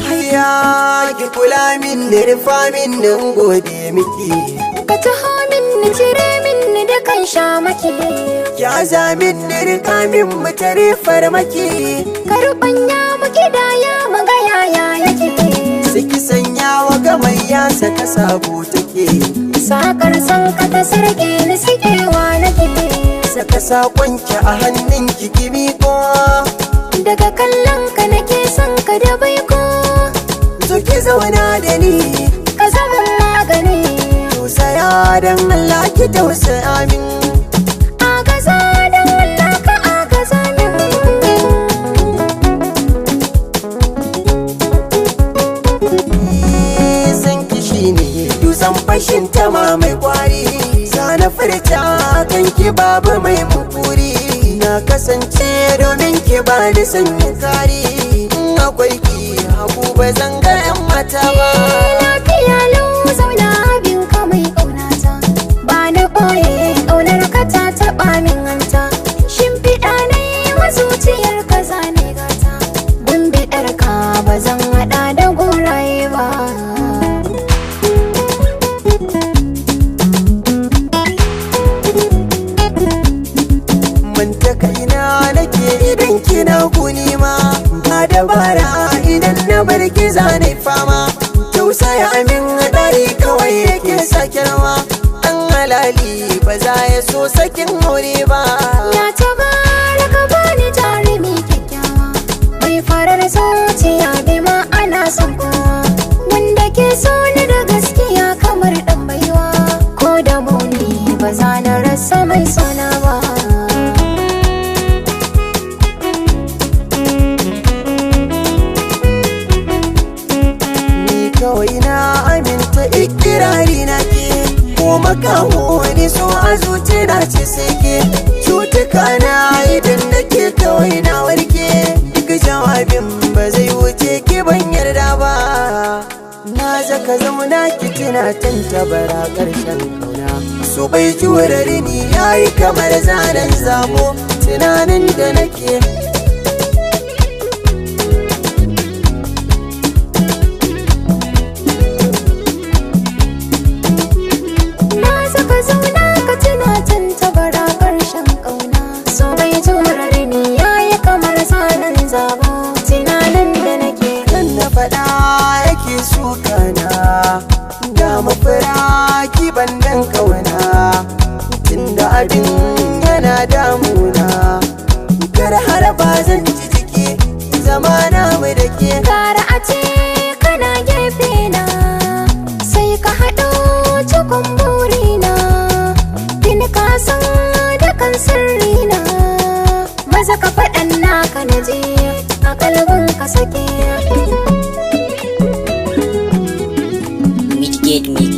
Hayya ki kula min da rufa min nan gode miki. Ka taho min ni cire min ni da kan shamaki. Ki aza min da rika min mu tare farmaki. Ka ruɓanya mu kidaya mu ga yaya yake. Siki sanya wa gamayya saka sabo take. Sakar san ka ta sarke ni sikewa nake. Saka sakonki a hannunki ki miƙo. Daga kallon ka nake son ka da baiko. Zo ki zauna da ni. Ka zama magani. Tausaya don Allah ki tausaya min. Agaza don Allah ka agaza min. San kishi ne dutsen fashin tama mai kwari. Zana furta kan ki babu mai mukuri. Na kasance domin ki ba ni sanyin kari. In akwai ki hagu ba zan ga 'yan mata ba. Lafiya lau zauna abin ka mai ƙaunata. Ba na ɓoye ƙaunar ka ta taɓa min hanta. Shimfiɗa na yi wa zuciyar ka zane gata. Gumbiɗar ka ba zan haɗa da goraye ba. Manta kaina nake idan kina guni ma. Ba dabara idan na bar ki zane fama. Tausaya min ɗari kawai yake sakarwa. Ɗan halali ba za ya so sakin aure ba. Ya tabaraka bani jarumi kyakkyawa. Mai farar zuciya bai ma ana son kowa. Wanda ke so ni da gaskiya kamar ɗan baiwa. Ko da muni ba za na rasa mai sona ba. Ni kawai na aminta ikirari na ke. Ko makaho wani so a zuci na ce sai ke. Cutuka na idan nake kawai na warke. Duk jawabin ba zai wuce ki ban yarda ba. Na zaka zauna ki tuna tantabara ƙarshen kauna. So bai jurare ni yayi kamar zanen zabo. Tunanin da nake. Na saka zauna ka tuna tantabara ƙarshen ƙauna. So bai jurare ni yayi kamar zanen zabo. Tunanin da nake. Kan na faɗa yake sukana. Ga mafura ki bandan kauna. Tunda abin yana damuna. Kar har ba zan ji jiki zama na mu da ke. Gara a ce kana gefe na, sai ka haɗo cikon burina. Tuni ka san dukan sirrina, maza ka faɗan naka na je a kalbin ka sake. Mitigate Mix.